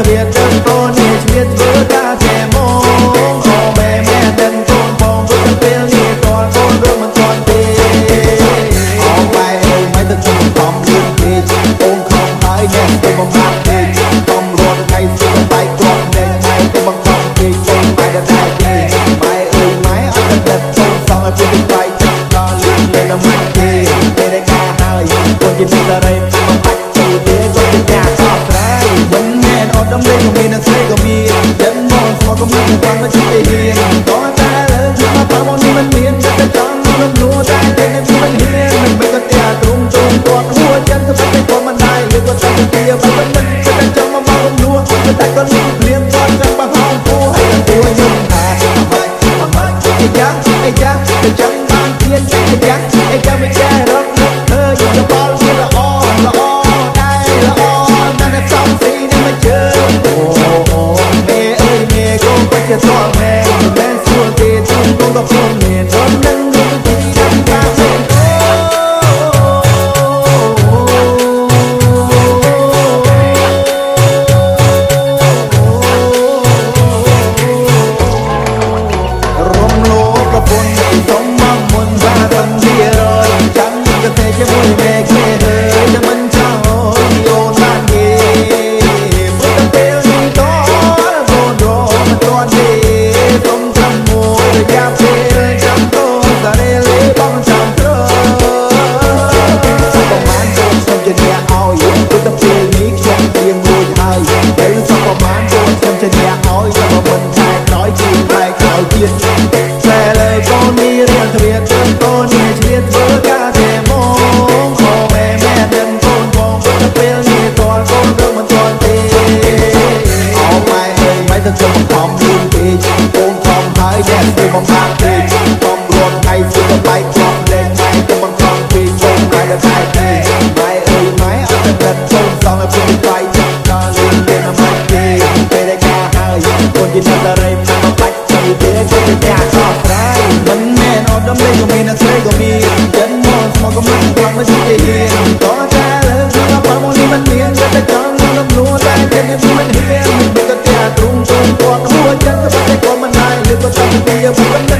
ទ្វាទៅកូននេះឆ្លៀតធ្វើការទេមកអូម៉ែម៉ែដឹងកូនបងព្រោះតែពេលនេះតន់កូនរត់មិនទាន់ទេអូម៉ែអើយម៉ែទៅខ្ញុំខំលឿនពេកអូនខំហើយអ្នកទៅបំបាក់ពេកខំរត់ថ្ងៃស្ទបែកគ្រាប់ណែម៉ែទៅបង្ខំពេកកូនម៉ែដដែលទេម៉ែអើយម៉ែអត់តែកូនសងឲ្យពីបែកដល់លឿនលេងមិនទេពេលដែលការហើយកូនជាមីតារីមិនបាច់ទៅទេកូនជាអ្នកអត់ត្រៃមិនមែនអត់ដំលេងក៏មានស្រីក៏មានចិនមកស្មោះក៏មានចង់មកជិះទៅហ៊ានតតែលើខ្ញុំមកបងនេះមិនមានតែចង់លំលួតែតែនេះមិនហ៊ានមិនមិនក៏ផ្ទះទ្រុងទ្រុងគាត់ហួចិនទៅតែគាត់មិនដែរឬក៏តែជាបើមិនតែចង់មកមកលំលួតែគាត់មានភ្លៀងគាត់ចង់បោះគូហើយក៏ទួខ្ញុំថាអត់អត់អាយ៉ាអាយ៉ាទៅចង់បានទៀតអាយ៉ាអាយ៉ាមិនចេះរត់នឹកឃើញយោបល់វាល្អល្អដែរល្អណាស់តែសំស៊ីនេះមិនជឿអូអូមេអើយមេកូនក៏ជាតមេមិនមែនសួរទេទុំកូនក៏ព្រមមានរត់នឹងរត់ទីដល់ការមេ រំលោប្រពន្ធសុំមកមុនបាសិនជារយចាំក៏ទេជាមួយមេគេហើយតែមិនចោលអូនបានគេព្រោះតែពេលនេះតកូនរមិនទាន់ទេសុំត្រឹមមួយរយៈពេលចាំកូនសារេលេបងចាំត្រប្រហែលកូនខ្ញុំជាអ្នកឲ្យព្រោះតែពេលនេះខ្ញុំទៀងរួចហើយពេលសុំប្រហែលកូនខ្ញុំជាអ្នកឲ្យតែបើមិនខែក្រោយជាខែក្រោយទៀតតែលើកូននេះរៀនទ្វាទៅកូននេះឆ្លៀតធ្វើការទេមកអូម៉ែម៉ែដឹងកូនបងព្រោះតែពេលនេះតន់កូនរមិនទាន់ទេអូម៉ែអើយម៉ែទៅខ្ញុំខំលឿនពេកកូនខំហើយអ្នកទៅបំបាក់ពេកខំរត់ថ្ងៃស្ទបែកគ្រាប់លេងម៉ែទៅបង្ខំពេកកូនម៉ែដល់តែទេម៉ែអើយម៉ែអត់តែកូនសងឲ្យពីបែកដល់លឿនលេងមិនទេពេលដែលការហើយកូនជាអ្នកតារីមិនបាច់ទៅទេកូនជាអ្នកអត់ត្រៃមិនមែនអត់ដំលេងក៏មានស្រីក៏មានចិនមកស្មោះក៏មិនខ្លាំងមិនជិះទេហ៊ានតតែលើខ្ញុំបើមកនេះមិនមានតែចង់លំលួតែគេនេះមិនហ៊ានមិនក៏ផ្ទះទ្រុងទ្រុងគាត់ហួចិនទៅតែគាត់មិនដែរឬក៏តែពីមិន